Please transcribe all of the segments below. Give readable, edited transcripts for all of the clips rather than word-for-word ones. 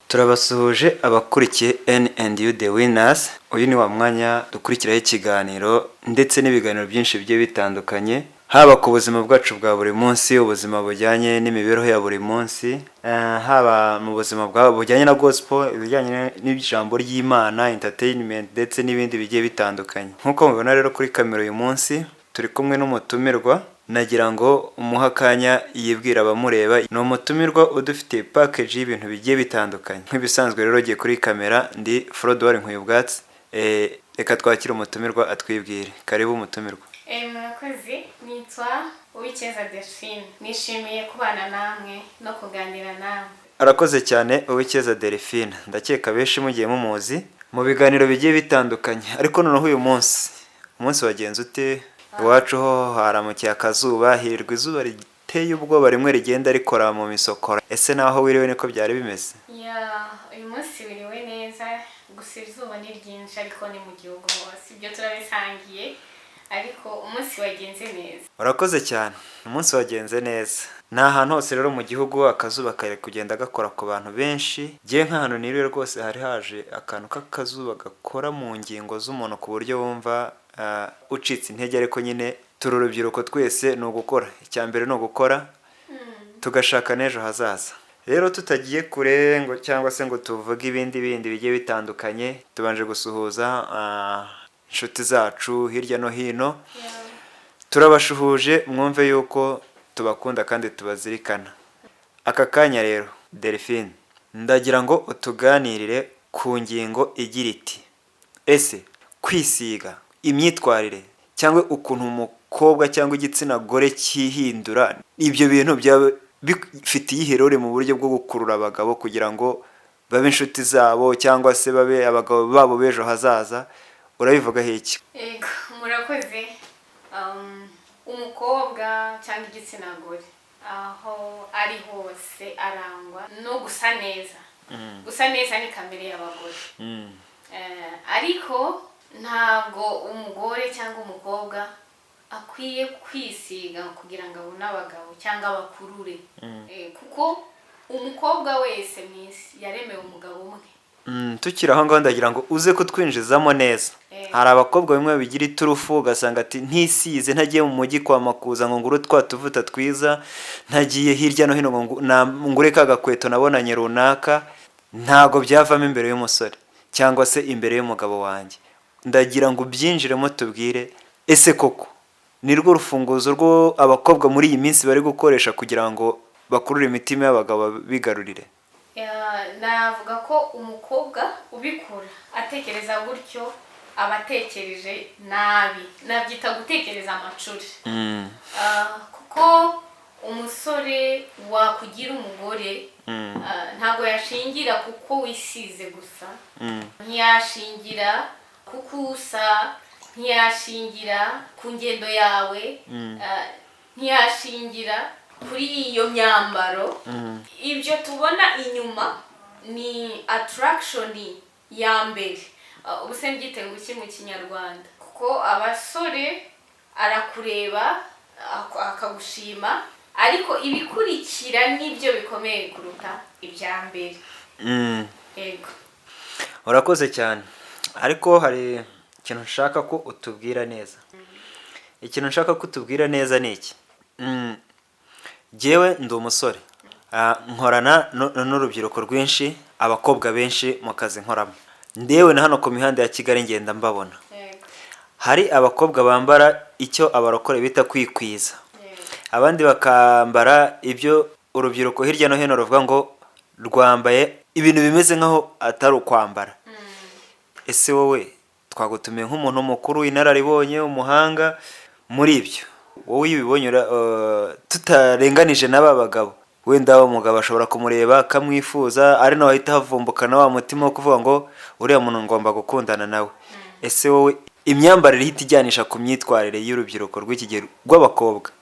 Turabasuhuje abakurikiye N and U The Winners. Uyu ni wa mwanya dukurikiraho ikiganiro ndetse n'ibiganiro byinshi bigiye bitandukanye, haba ku buzima bwacu bwa buri munsi, ubuzima bujyanye n'imibereho ya buri munsi, haba mu buzima bwa bujyanye na gospel, ibijyanye n'ijambo ry'Imana, entertainment ndetse n'ibindi bigiye bitandukanye. Nk'uko mubibona rero kuri kamera, uyu munsi turi kumwe n'umutumirwa. Nagira ngo umuhe akanya yibwira abamureba. Ni umutumirwa udufitiye package y'ibintu bigiye bitandukanye. Nk'ibisanzwe rero, ugiye kuri kamera ndi Frodouard Nkuyubwatsi. Reka twakire umutumirwa atwibwire. Karibu, umutumirwa. Murakoze. Nitwa Uwicyeza Delphine. Nishimiye kubana namwe no kuganira namwe. Arakoze cyane Uwicyeza Delphine. Ndakeka benshi mugiye mumuzi mu biganiro bigiye bitandukanye. Ariko noneho uyu munsi, umunsi wagenze ute? Iwacu ho haramukiye akazuba, hirwa izuba riteye ubwoba, rimwe rigenda rikora mu misokoro. Ese naho wiriwe niko byari bimeze? Yeah, uyu munsi wiriwe neza, gusa izuba ni ryinshi, ariko ni mu gihugu hose, ibyo turabisangiye, ariko umunsi wagenze neza. Urakoze cyane, umunsi wagenze neza. Ni ahantu hose rero mu gihugu akazuba kari kugenda gakora ku bantu benshi. Ngewe nk'ahantu niriwe rwose hari haje akantu k'akazuba gakora mu ngingo z'umuntu ku buryo wumva ucitse intege, ariko nyine turi urubyiruko twese, ni ugukora. Icya mbere ni ugukora, tugashaka n'ejo hazaza. Rero tutagiye kure ngo cyangwa se ngo tuvuge ibindi bindi bigiye bitandukanye, tubanje gusuhuza inshuti zacu hirya no hino. Turabashuhuje, mwumve yuko tubakunda kandi tubazirikana. Aka kanya rero, Delphine, ndagira ngo utuganirire ku ngingo igira iti: ese kwisiga, imyitwarire cyangwa ukuntu umukobwa cyangwa igitsina gore cyihindura, ibyo bintu byaba bifite iyihe role mu buryo bwo gukurura abagabo kugira ngo babe inshuti zabo cyangwa se babe abagabo babo b'ejo hazaza? Urabivugaho iki? Yego, murakoze. Umukobwa cyangwa igitsina gore aho ari hose arangwa no gusa neza. Gusa neza ni kamere y'abagore. Ariko ntabwo umugore cyangwa umukobwa akwiye kwisiga kugira ngo abone abagabo cyangwa abakurure. Kuko umukobwa wese mu isi yaremewe umugabo umwe. Tukiri aho ngaho, ndagira ngo uze kutwinjizamo neza. Hari abakobwa bamwe bigira iturufu, ugasanga ati: "Ntisize, ntagiye mu mujyi kwa Makuza ngo ngure twa tuvuta twiza, ntagiye hirya no hino ngo ngure ka gakweto nabonanye runaka, ntabwo byavamo imbere y'umusore cyangwa se imbere y'umugabo wanjye." Ndagira ngo ubyinjiremo, tubwire: ese koko ni rwo rufunguzo rwo abakobwa muri iyi minsi bari gukoresha kugira ngo bakurure imitima y'abagabo, bigarurire? Yeah, navuga ko umukobwa ubikora atekereza gutyo aba atekereje nabi, nabyita gutekereza amacuri. Kuko umusore wakugira umugore ntabwo yashingira kuko wisize gusa, ntiyashingira kuko usa, ntiyashingira ku ngendo yawe, ntiyashingira kuri iyo myambaro. Ibyo tubona inyuma ni attraction ya mbere. Ubu se mbyite ngo iki mu Kinyarwanda? Kuko abasore arakureba akagushima, ariko ibikurikira nibyo bikomeye kuruta ibya mbere. Yego. Urakoze cyane, ariko hari ikintu nshaka ko utubwira neza. Ikintu nshaka ko utubwira neza ni iki. Jyewe ndi umusore. Nkorana n'urubyiruko rwinshi, abakobwa benshi mu kazi nkoramo, ndewe na hano ku mihanda ya Kigali ngenda mbabona. Hari abakobwa bambara icyo abarokore bita kwikwiza, abandi bakambara ibyo urubyiruko hirya no hino ruvuga ngo rwambaye ibintu bimeze nk'aho atari ukwambara. Ese wowe twagutumiye nk'umuntu mukuru, inararibonye, umuhanga muri ibyo, wowe iyo ubibonye, tutarenganije n'aba bagabo, wenda umugabo ashobora kumureba akamwifuza, ari nawe ahita havumbukana wa mutima wo kuvuga ngo uriya muntu ngomba gukundana nawe. Ese wowe imyambarire ihita ijyanisha ku myitwarire y'urubyiruko rw'iki gihe rw'abakobwa,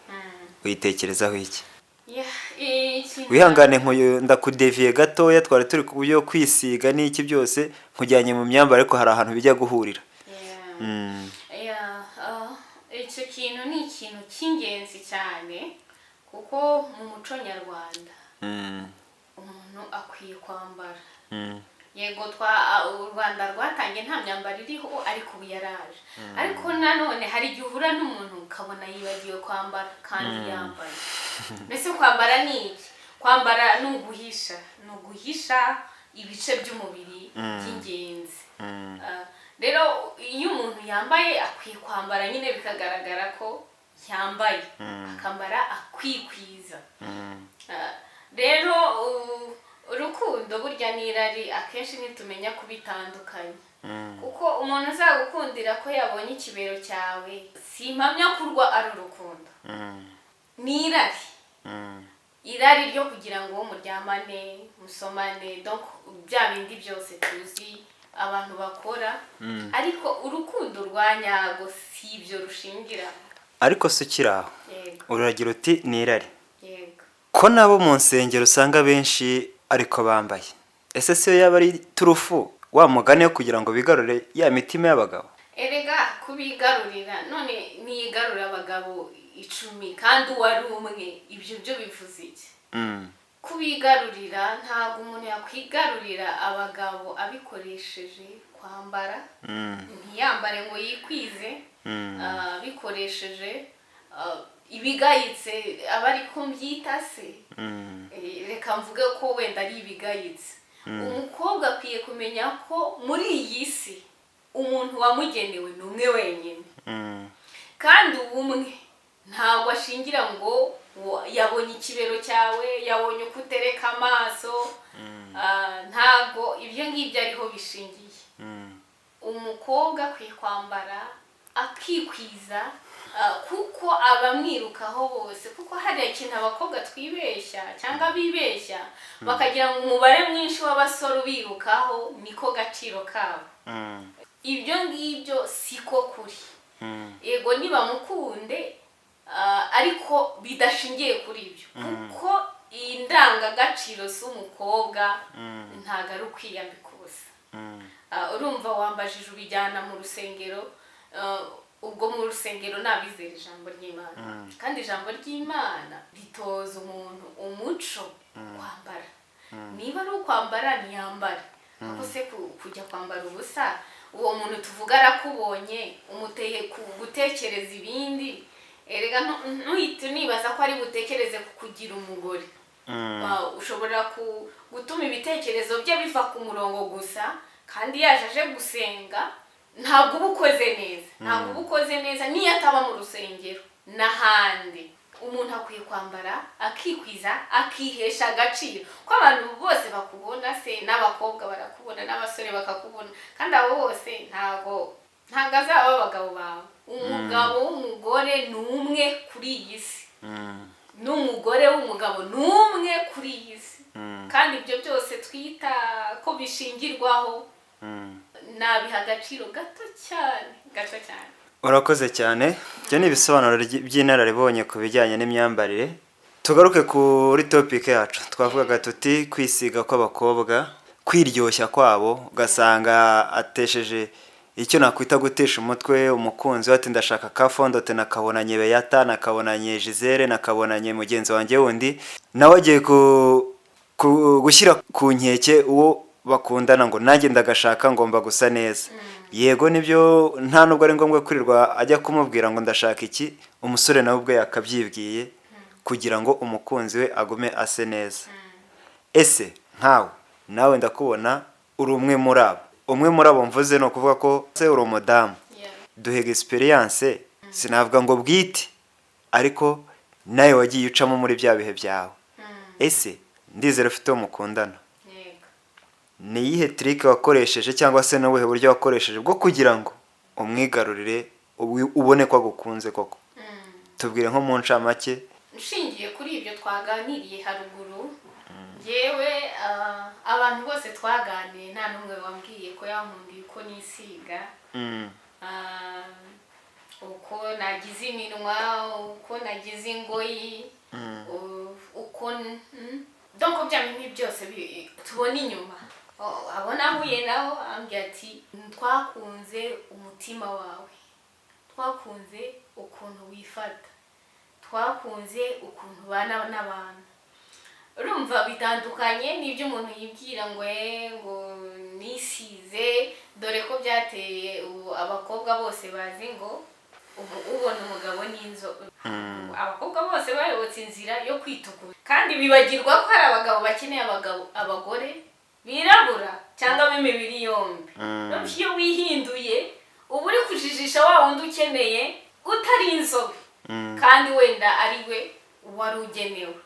uyitekerezaho iki? Yeah, ikintu Wihangane, nkuyu ndakudeviye gatoya. Twari turi ku buryo kwisiga n'iki byose, nkujyanye mu myambarire, ariko hari ahantu bijya guhurira. Yeah, icyo kintu ni ikintu cy'ingenzi cyane, kuko mu muco nyarwanda umuntu akwiye kwambara Yego, u Rwanda rwatangiye nta myambaro iriho, ariko ubu yaraje. Ariko nanone hari igihe uhura n'umuntu ukabona yibagiwe kwambara kandi yambaye. Mbese kwambara ni iki? Kwambara ni uguhisha, ni uguhisha ibice by'umubiri by'ingenzi. Rero iyo umuntu yambaye akwiye kwambara nyine bikagaragara ko yambaye, akambara akikwiza. Rero urukundo burya n'irari akenshi ntitumenya kubitandukanya, kuko umuntu uzagukundira ko yabonye ikibero cyawe, simpamya kurwa ari urukundo, ni irari, irari ryo kugira ngo muryamane, musomane, donc bya bindi byose tuzi abantu bakora. Ariko urukundo rwa nyarwo si ibyo rushingira. Ariko si ukiri aho, Yego. uragira uti ni irari. Yego. Ko nabo mu nsengero usanga benshi ariko bambaye, ese siyo yaba ari turufu wa mugani yo kugira ngo bigarure ya mitima y'abagabo? Erega kubigarurira, none niyigarura abagabo 10 kandi uwo ari umwe, ibyo byo bivuze iki? Kubigarurira, ntabwo umuntu yakwigarurira abagabo abikoresheje kwambara, ntiyambare ngo yikwize, abikoresheje ibigayitse, aba ari mbyita se. Reka mvuge ko wenda ari ibigayitse. Umukobwa akwiye kumenya ko muri iyi si umuntu wamugenewe ni umwe wenyine, kandi ubumwe ntabwo ashingira ngo yabonye ikibero cyawe, yabonye uko utereka amaso. Ntabwo ibyo ngibyo ariho bishingiye. Umukobwa akwiye kwambara akikwiza, kuko abamwirukaho bose, kuko hari ikintu abakobwa twibeshya cyangwa bibeshya, bakagira ngo umubare mwinshi w'abasore ubirukaho niko gaciro kabo. Ibyo ngibyo siko kuri. Yego, nibamukunde, ariko bidashingiye kuri ibyo, kuko indangagaciro z'umukobwa ntabwo ari ukwiyambika ubusa. Urumva wambajije ubijyana mu rusengero. Ubwo mu rusengero nabizera ijambo ry'Imana, kandi ijambo ry'Imana ritoza umuntu umuco kwambara. Niba ari ukwambara ntiyambare, ariko se kujya kwambara ubusa, uwo muntu tuvuga arakubonye, umuteye gutekereza ibindi. Erega ntuhite unibaza ko ari butekereze ku kugira umugore. Ushobora gutuma ibitekerezo bye biva ku murongo gusa kandi yaje aje gusenga. Ntabwo uba ukoze neza, ntabwo uba ukoze neza. Niyo ataba mu rusengero n'ahandi, umuntu akwiye kwambara akikwiza, akihesha agaciro, ko abantu bose bakubona se, n'abakobwa barakubona, n'abasore bakakubona, kandi abo bose ntabwo azaba abagabo bawe. Umugabo w'umugore ni umwe kuri iyi si, n'umugore w'umugabo ni umwe kuri iyi si. Kandi ibyo byose twita ko bishingirwaho, nabiha agaciro gato cyane, gato cyane. Urakoze cyane. Ibyo ni ibisobanuro by'inararibonye ku bijyanye n'imyambarire. Tugaruke kuri topic yacu. Twavugaga tuti kwisiga kw'abakobwa, kwiryoshya kwabo, ugasanga atesheje icyo nakwita gutesha umutwe umukunzi we, ati ndashaka ka fondote nakabonanye Beyata, nakabonanye Gisele, nakabonanye mugenzi wanjye wundi, nawe agiye gushyira ku nkeke uwo bakundana ngo nanjye ndagashaka, ngomba gusa neza. Yego nibyo, nta nubwo ari ngombwa kwirirwa ajya kumubwira ngo ndashaka iki, umusore nawe ubwe yakabyibwiye kugira ngo umukunzi we agume ase neza. Ese nkawe, nawe ndakubona uri umwe muri abo, umwe muri abo mvuze ni ukuvuga ko se uri umudamu, duhe experience, sinavuga ngo bwite, ariko nawe wagiye ucamo muri bya bihe byawe. Ese ndizera ufite uwo mukundana, Yego. ni iyihe trick wakoresheje cyangwa se n'ubuhe buryo wakoresheje bwo kugira ngo umwigarurire, ubone ko agukunze koko? Tubwire nko mu ncamake. Nshingiye kuri ibyo twaganiriye haruguru, yewe, abantu bose twaganiriye nta n'umwe wambwiye ko yankundiye uko nisiga, uko nagize iminwa, uko nagize ingoyi, uko donc bya bintu byose tubona inyuma. Abo nahuye nabo ambwira ati twakunze umutima wawe, twakunze ukuntu wifata, twakunze ukuntu ubana n'abantu. Urumva bitandukanye n'ibyo umuntu yibwira ngo ngo nisize. Dore ko byateye ubu abakobwa bose bazi ngo ubu ubona umugabo n'inzobe. Abakobwa bose bayobotse inzira yo kwitukura, kandi bibagirwa ko hari abagabo bakeneye abagabo, abagore birabura cyangwa b'imibiri yombi. Urumva iyo wihinduye, uba uri kujijisha wa wundi ukeneye utari inzobe, kandi wenda ari we wari ugenewe.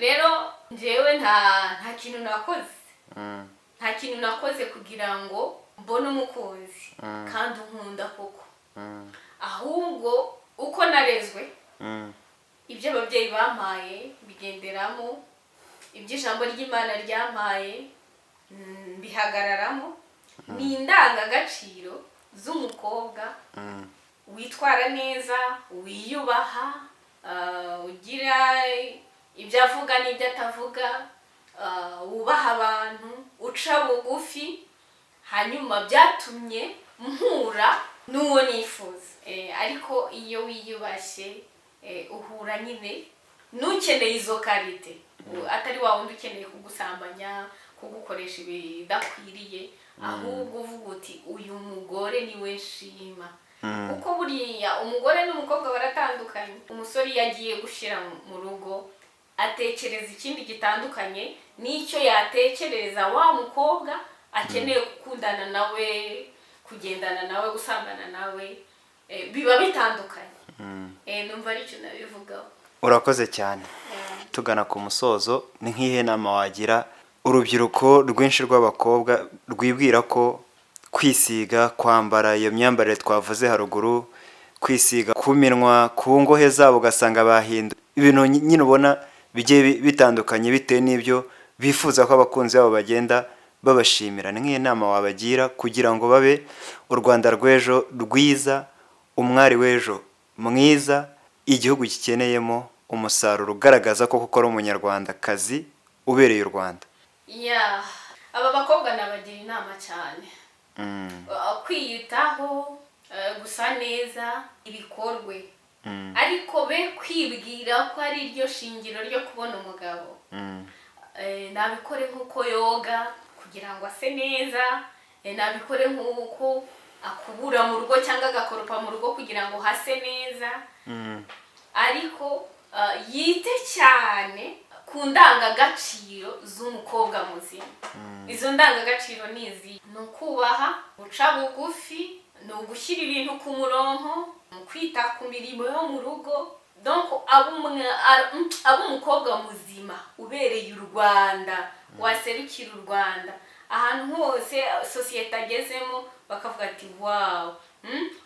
Rero njyewe nta kintu nakoze, nta kintu nakoze kugira ngo mbone umukunzi kandi unkunda koko. Ahubwo uko narezwe, ibyo ababyeyi bampaye bigenderamo, ibyo ijambo ry'Imana ryampaye mbihagararamo. Ni indangagaciro z'umukobwa witwara neza, wiyubaha, ugira ibyo avuga n'ibyo atavuga, wubaha abantu, uca bugufi. Hanyuma byatumye mpura n'uwo nifuza. Ariko iyo wiyubashye, uhura nyine n'ukeneye izo qualité, atari wa wundi ukeneye kugusambanya, kugukoresha ibidakwiriye, ahubwo uvuga uti: "Uyu mugore niwe nshima." Kuko buriya umugore n'umukobwa baratandukanye. Umusore iyo agiye gushyira mu rugo, atekereza ikindi gitandukanye n'icyo yatekereza wa mukobwa akeneye gukundana nawe, kugendana nawe, gusambana nawe. Biba bitandukanye. Numva aricyo nabivugaho. Urakoze cyane. Tugana ku musozo, ni nk'ihe nama wagira urubyiruko rwinshi rw'abakobwa rwibwira ko kwisiga, kwambara iyo myambarire twavuze haruguru, kwisiga ku minwa, ku ngohe zabo, ugasanga bahinduye ibintu nyine ubona bigiye bitandukanye bitewe n'ibyo bifuza ko abakunzi babo bagenda babashimira? Ni nk'iyo nama wabagira kugira ngo babe u Rwanda rw'ejo rwiza, umwari w'ejo mwiza, igihugu gikeneyemo umusaruro ugaragaza ko koko ari umunyarwandakazi ubereye u Rwanda? Ya, aba bakobwa nabagira inama cyane. Kwiyitaho, gusa neza ibikorwe, ariko be kwibwira ko ari ryo shingiro ryo kubona umugabo. Nabikore nk'uko yoga kugira ngo ase neza, nabikore nk'uko akubura mu rugo cyangwa agakoropa mu rugo kugira ngo hase neza, ariko yite cyane ku ndangagaciro z'umukobwa muzima. Izo ndangagaciro ni izi: ni ukubaha, guca bugufi, ni ugushyira ibintu ku murongo, ni ukwita ku mirimo yo mu rugo. Donc abe umukobwa muzima ubereye u Rwanda, waserukira u Rwanda ahantu hose, sosiyete agezemo bakavuga ati: "Wow."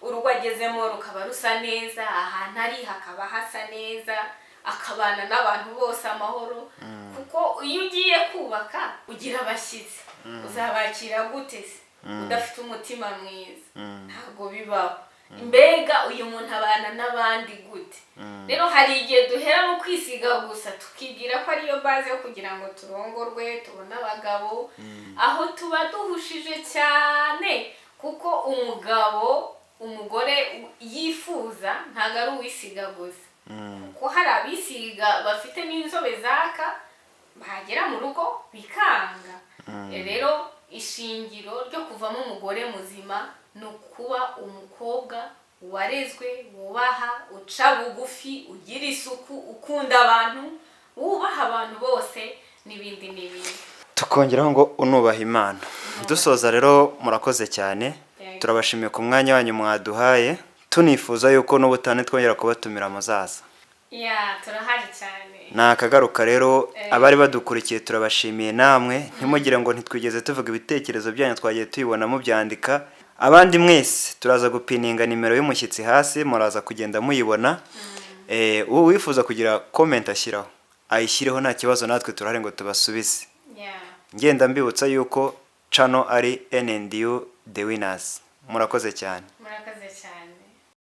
Urugo agezemo rukaba rusa neza, ahantu ari hakaba hasa neza, akabana n'abantu bose amahoro. Kuko iyo ugiye kubaka ugira abashyitsi, uzabakira gute se udafite umutima mwiza? Ntabwo bibaho. Mbega uyu muntu abana n'abandi gute? Rero hari igihe duhera mu kwisiga gusa, tukibwira ko ariyo base yo kugira ngo turongorwe, tubone abagabo. Aho tuba duhushije cyane, kuko umugabo umugore yifuza ntabwo ari uwisiga gusa, kuko hari abisiga bafite n'inzobe zaka, bagera mu rugo bikanga. Rero ishingiro ryo kuvamo umugore muzima ni ukuba umukobwa warezwe, wubaha, uca bugufi, ugira isuku, ukunda abantu, wubaha abantu bose, n'ibindi n'ibindi. Tukongeraho ngo unubaha Imana. Dusoza rero, murakoze cyane. Yego. Turabashimiye ku mwanya wanyu mwaduhaye, tunifuza yuko n'ubutaha twongera kubatumira muzaza. Ya, turahari cyane. Ni akagaruka rero. Eh. Abari badukurikiye, turabashimiye namwe. Ntimugire ngo ntitwigeze tuvuga ibitekerezo byanyu, twagiye tubibona mubyandika. Abandi mwese, turaza gupininga nimero y'umushyitsi hasi, muraza kugenda muyibona. Uwo wifuza kugira comment ashyiraho, ayishyireho, nta kibazo, natwe turahari ngo tubasubize. Ngenda mbibutsa yuko channel ari NNDU The Winners. Murakoze cyane. Murakoze.